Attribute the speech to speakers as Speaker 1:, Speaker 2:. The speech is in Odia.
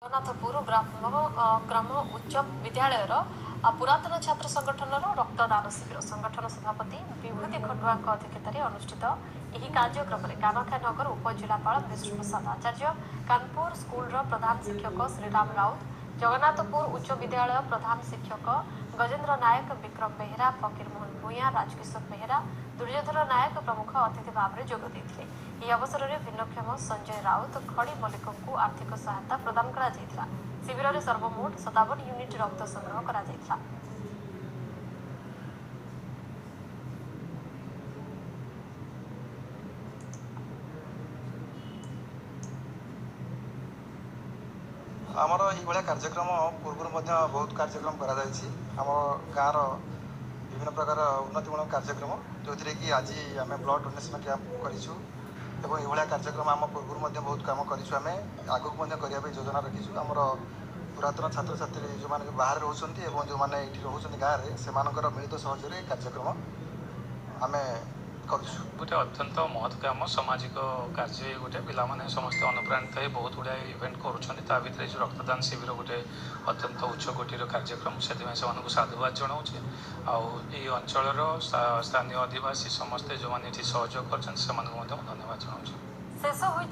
Speaker 1: ଜଗନ୍ନାଥପୁର ଗ୍ରାମ ଉଚ୍ଚ ବିଦ୍ୟାଳୟର ପୁରାତନ ଛାତ୍ର ସଂଗଠନର ରକ୍ତଦାନ ଶିବିର ସଂଗଠନ ସଭାପତି ବିଭୂତି ଖଣ୍ଡୁଆଙ୍କ ଅଧ୍ୟକ୍ଷତାରେ ଅନୁଷ୍ଠିତ ଏହି କାର୍ଯ୍ୟକ୍ରମରେ କାମାକ୍ଷାନଗର ଉପଜିଲ୍ଲାପାଳ ବିଷ୍ଣୁପ୍ରସାଦ ଆଚାର୍ଯ୍ୟ, କାନପୁର ସ୍କୁଲର ପ୍ରଧାନ ଶିକ୍ଷକ ଶ୍ରୀରାମ ରାଉତ, ଜଗନ୍ନାଥପୁର ଉଚ୍ଚ ବିଦ୍ୟାଳୟ ପ୍ରଧାନ ଶିକ୍ଷକ ଗଜେନ୍ଦ୍ର ନାୟକ, ବିକ୍ରମ ବେହେରା, ଫକୀର ମୋହନ ଭୂୟାଁ, ରାଜକିଶୋର ବେହେରା, ଦୁର୍ଯ୍ୟୋଧନ ନାୟକ ପ୍ରମୁଖ ଅତିଥି ଭାବରେ ଯୋଗ ଦେଇଥିଲେ। ଏହି ଅବସରରେ ଭିନ୍ନକ୍ଷମ ସଞ୍ଜୟ ରାଉତ ଖଡ଼ି ମଲ୍ଲିକଙ୍କୁ ଆର୍ଥିକ ସହାୟତା ପ୍ରଦାନ କରାଯାଇଥିଲା। ଶିବିରରେ ସର୍ବମୋଟ 57 ୟୁନିଟ୍ ରକ୍ତ ସଂଗ୍ରହ କରାଯାଇଥିଲା।
Speaker 2: ଆମର ଏଇଭଳିଆ କାର୍ଯ୍ୟକ୍ରମ ପୂର୍ବରୁ ମଧ୍ୟ ବହୁତ କାର୍ଯ୍ୟକ୍ରମ କରାଯାଇଛି। ଆମ ଗାଁର ବିଭିନ୍ନ ପ୍ରକାର ଉନ୍ନତିମୂଳକ କାର୍ଯ୍ୟକ୍ରମ, ଯେଉଁଥିରେ କି ଆଜି ଆମେ ବ୍ଲଡ଼ ଡୋନେସନ୍ କ୍ୟାମ୍ପ କରିଛୁ ଏବଂ ଏଇଭଳିଆ କାର୍ଯ୍ୟକ୍ରମ ଆମ ପୂର୍ବରୁ ମଧ୍ୟ ବହୁତ କାମ କରିଛୁ। ଆମେ ଆଗକୁ ମଧ୍ୟ କରିବା ପାଇଁ ଯୋଜନା ରଖିଛୁ। ଆମର ପୁରାତନ ଛାତ୍ରଛାତ୍ରୀ ଯେଉଁମାନେ ବାହାରେ ରହୁଛନ୍ତି ଏବଂ ଯେଉଁମାନେ ଏଇଠି ରହୁଛନ୍ତି ଗାଁରେ, ସେମାନଙ୍କର ମିଳିତ ସହଯୋଗରେ କାର୍ଯ୍ୟକ୍ରମ ଆମେ କରୁଛୁ।
Speaker 3: ଗୋଟେ ଅତ୍ୟନ୍ତ ମହତ୍ କାମ, ସାମାଜିକ କାର୍ଯ୍ୟ ଏଇ ଗୋଟେ। ପିଲାମାନେ ସମସ୍ତେ ଅନୁପ୍ରାଣିତ ହେଇ ବହୁତ ଗୁଡ଼ାଏ ଇଭେଣ୍ଟ କରୁଛନ୍ତି। ତା ଭିତରେ ଯେଉଁ ରକ୍ତଦାନ ଶିବିର ଗୋଟେ ଅତ୍ୟନ୍ତ ଉଚ୍ଚ କୋଟିର କାର୍ଯ୍ୟକ୍ରମ, ସେଥିପାଇଁ ସେମାନଙ୍କୁ ସାଧୁବାଦ ଜଣାଉଛି। ଆଉ ଏଇ ଅଞ୍ଚଳର ସ୍ଥାନୀୟ ଅଧିବାସୀ ସମସ୍ତେ ଯେଉଁମାନେ ଏଠି ସହଯୋଗ କରିଛନ୍ତି, ସେମାନଙ୍କୁ ମଧ୍ୟ ମୁଁ ଧନ୍ୟବାଦ ଜଣାଉଛି।
Speaker 1: ଶେଷ ହୋଇଛି।